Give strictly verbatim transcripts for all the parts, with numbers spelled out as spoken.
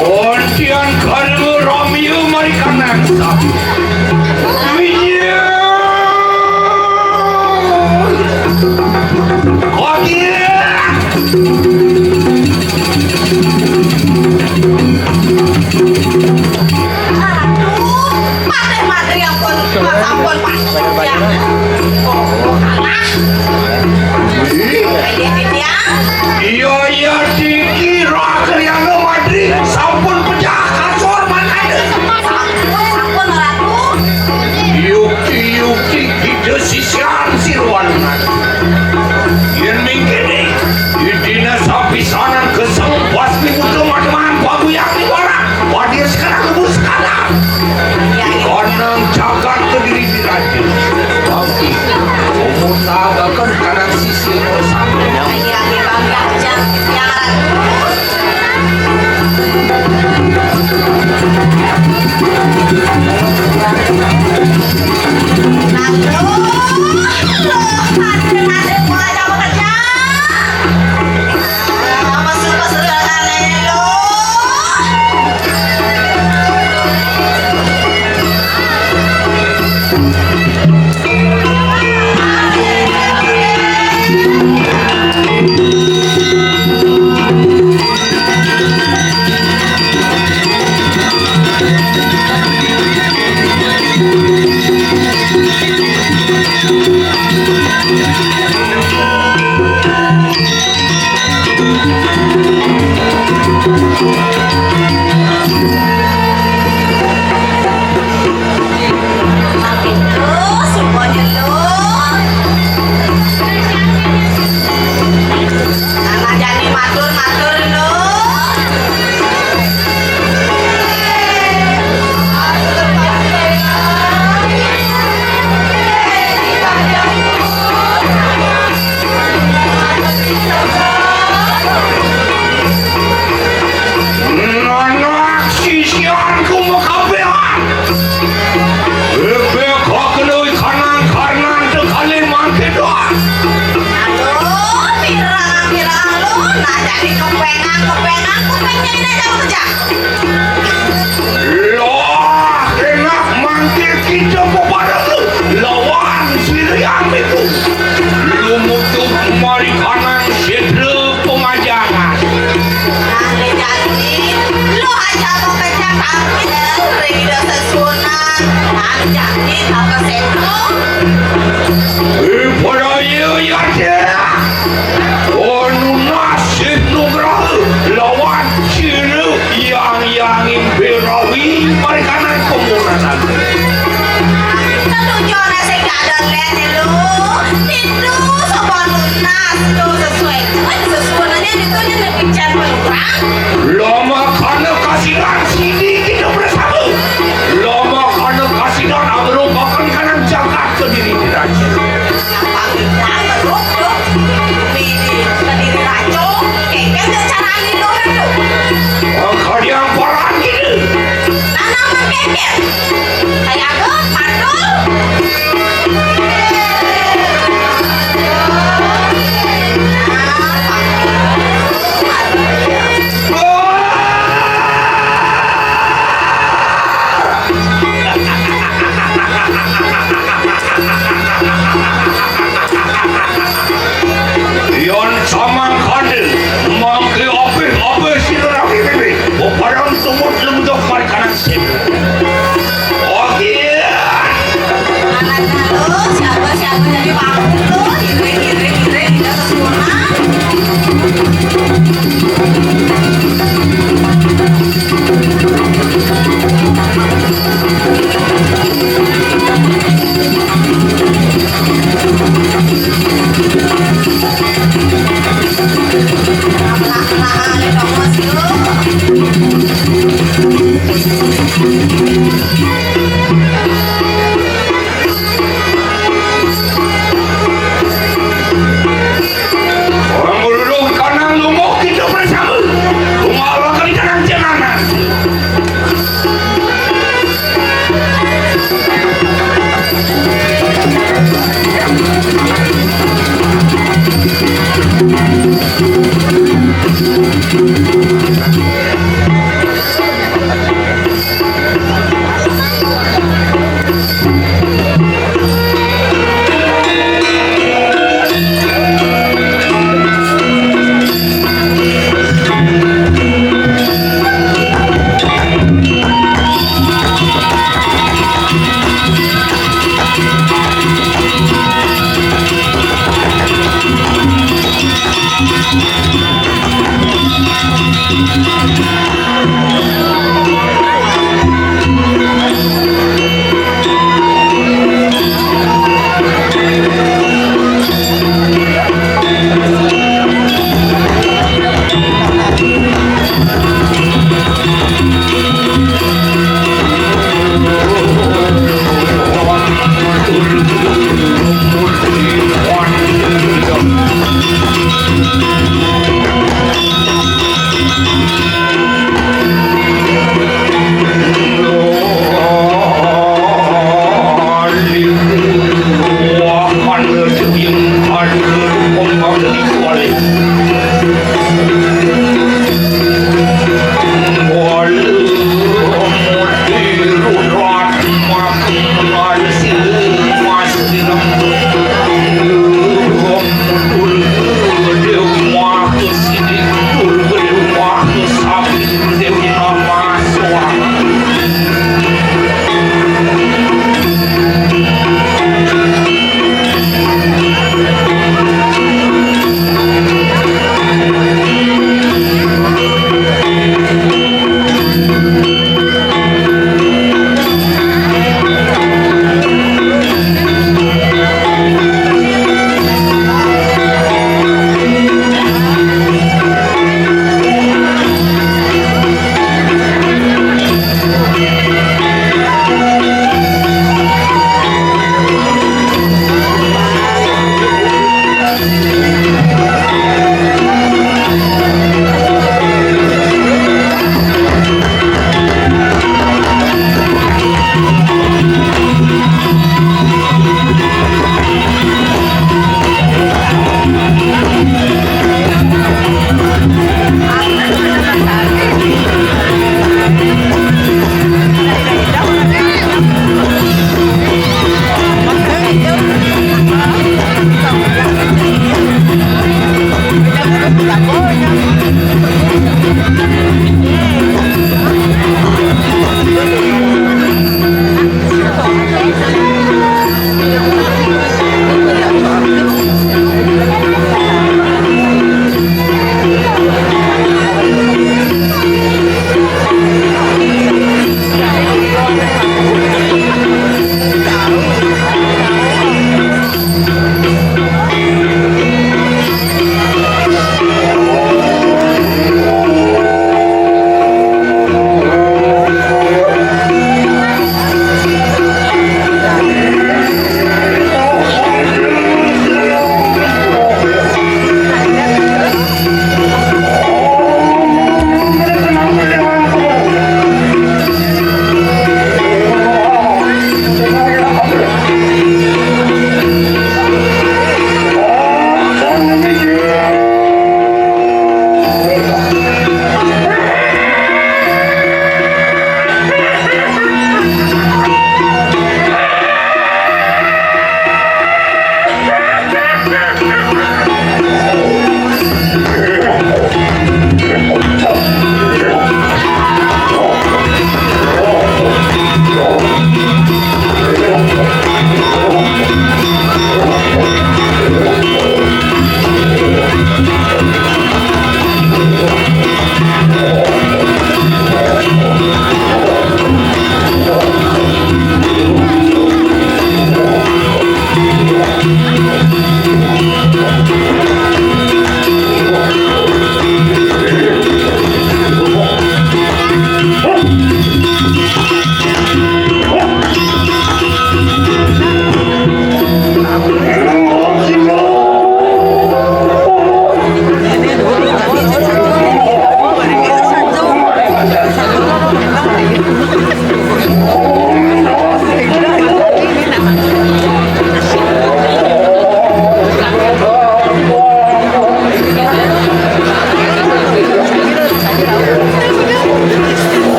Ontian kalu Romeo mari kanang sapi. Iya. Koki. Aduh, patih matri ampun, Mas ampun, Pak. Ya. Oh, kalah. Iya, iya, dikira kriana matri sampun pejah kasur matane. Sampun, sampun, Ratu. Yukti, yukti, kita sisian siruan. Yen mingkene, idina sapisanan keseng pas minggu teman-teman paguyang di warang. Wadir sekarang ngebus sekarang. Konang jagat kediri diraja. Tapi, umur tagakan kanan sisi bersama. Makin terus semuanya lo. Anak jani matur-matur lo. Anak sisianku makabehan. Ebe kakene kanang karnan te kale mangke doang. Aduh, pirang, pirang lu, nah jadi kepengan, kepengan, kepengan ini aja kerja. Loh, enak mangke kita bebareng lawan si Rian itu. Lumut mari kanang sedre pemajangan. Nah, jadi, lu aja mau kerja kami, ring ida sesunan. Nah, jadi, apa setu? Eh, pada iya, iya, iya. Onu nasib nugraha lawan ciri yang, yang imbirawi marikanan pemunanan. Setuju, nasi kada lihat dulu. Itu sopan lunas, itu sesuai. Itu sesuai, itu nya nebican perang. Lama kana kasihan sini kita bersama. Lama kana kasihan agro bahkan kanan jagat kediri diraja. Kadiang paran kita. Nanaman keker. Kayak apa? Patul.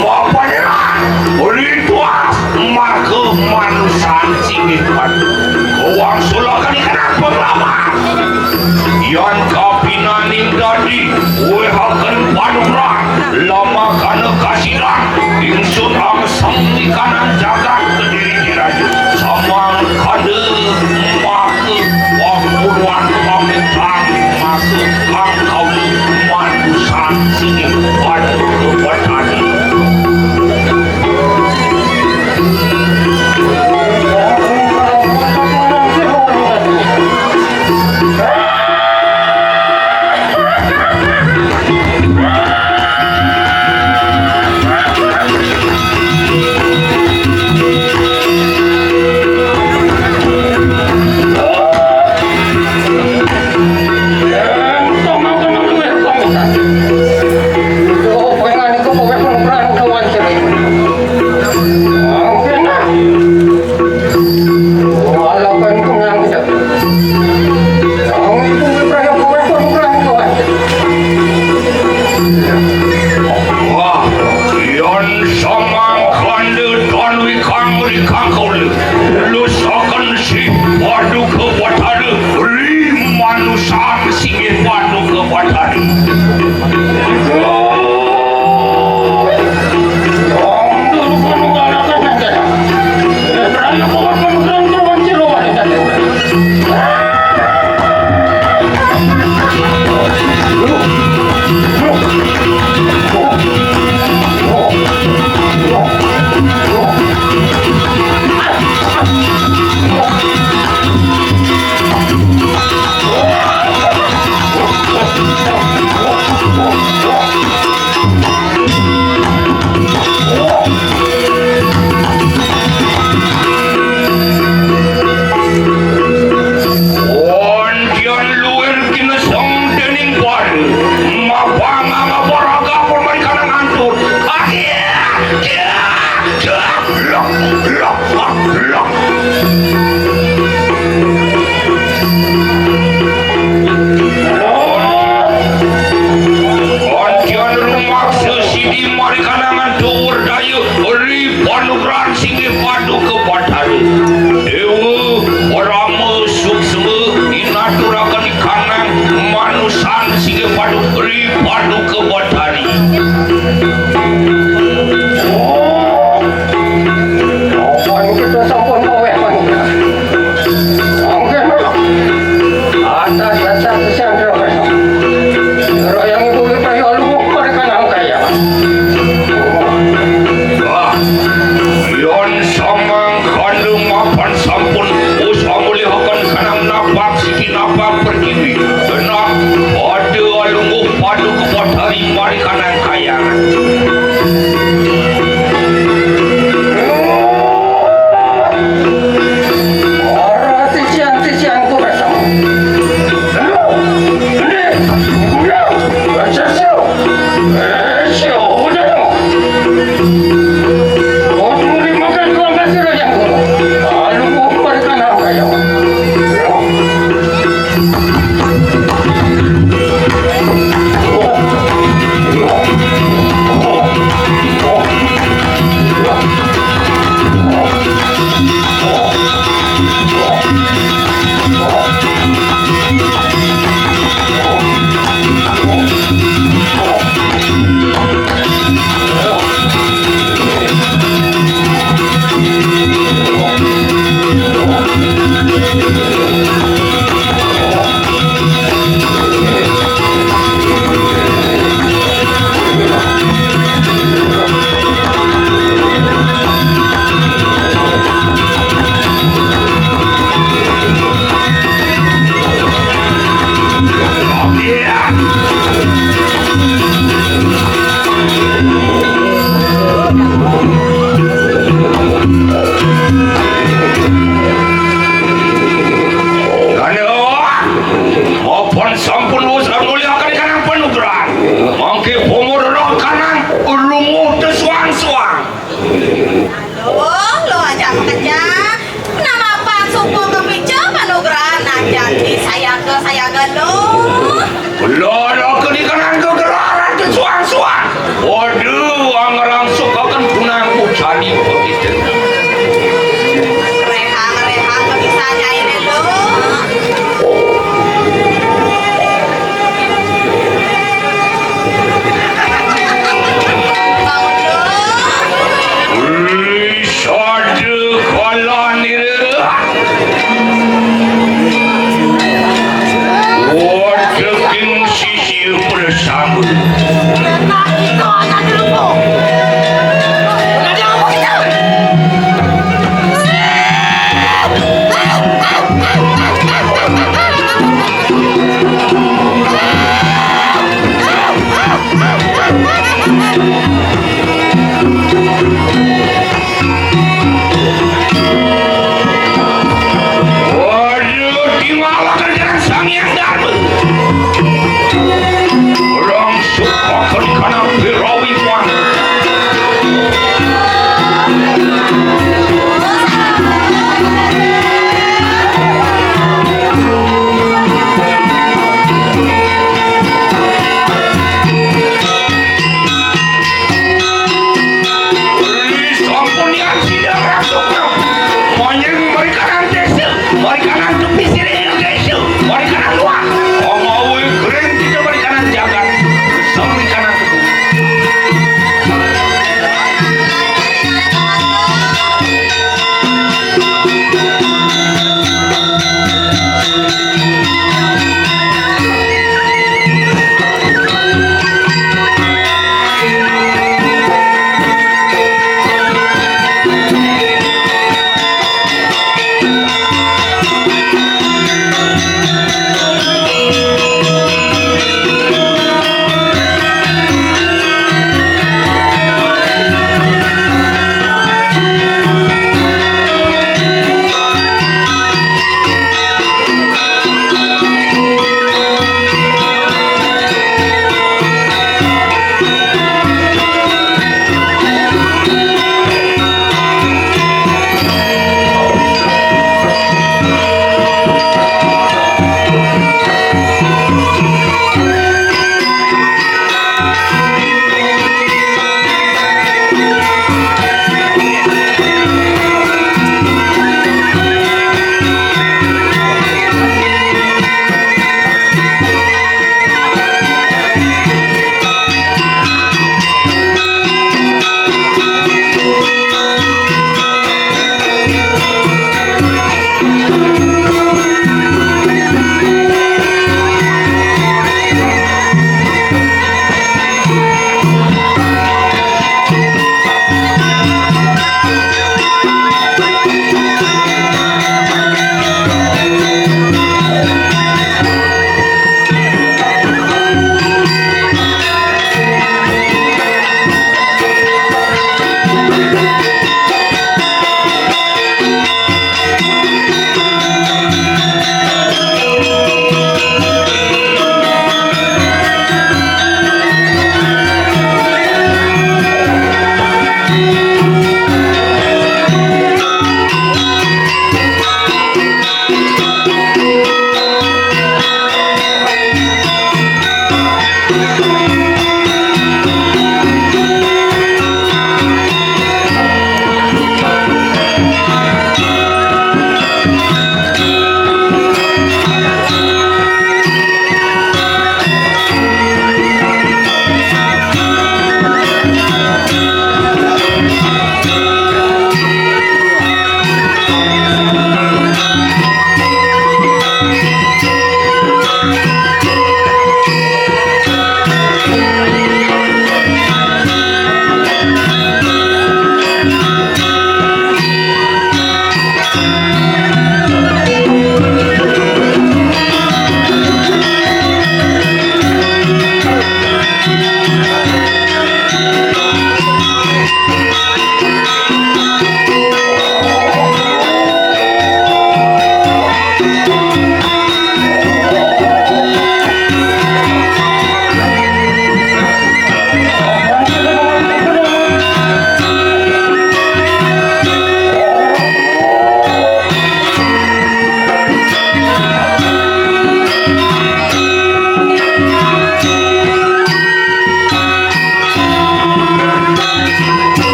Mapaneran, ritual, maka manusan singgih padu. Wang sulakan ikan penglawan. Yan kapinaning dadi, wehaken panugrah, lamakana kasidan, ingsun angsem ikanan jagat kediri diraju, samang kade maka wang puluhan pamitang maka kang kauli manusan singgih padu kepatani. Wah, yan samangkande tan wikang rikang kaula, lusaken si Paduka Batara, ri manusan singgih Paduka Batara. Ontian luir kineseng dening pada, mapang ngaparaga pun mari kanang antur. Akhir, dia, dia, lok, lok, lok, lok. Antian rumaksa sidi mari kanangan dhuwur daya ri panugrahan singgih Paduka Batara. Dewa Rama suksma inaturaken kanang manusan singgih Paduka ri Paduka Batara. Sampun kita sampun maweh manusa. Mangke atas dasar kesandra. Royang ibu kita ya lu mereka nang kaya. Wah, yon samang kandung mapan sampun us amulihaken kanang napak siki napak pertiwi. Kena pada alungguh Paduka Batari mari kanang kayangan. Ora titian-titian ku besok. Lu, ini, lu, besok. Eh, sio, udah dong. Kau tunggu di makan kau kasih rajang ku. Alungguh mereka nang kaya.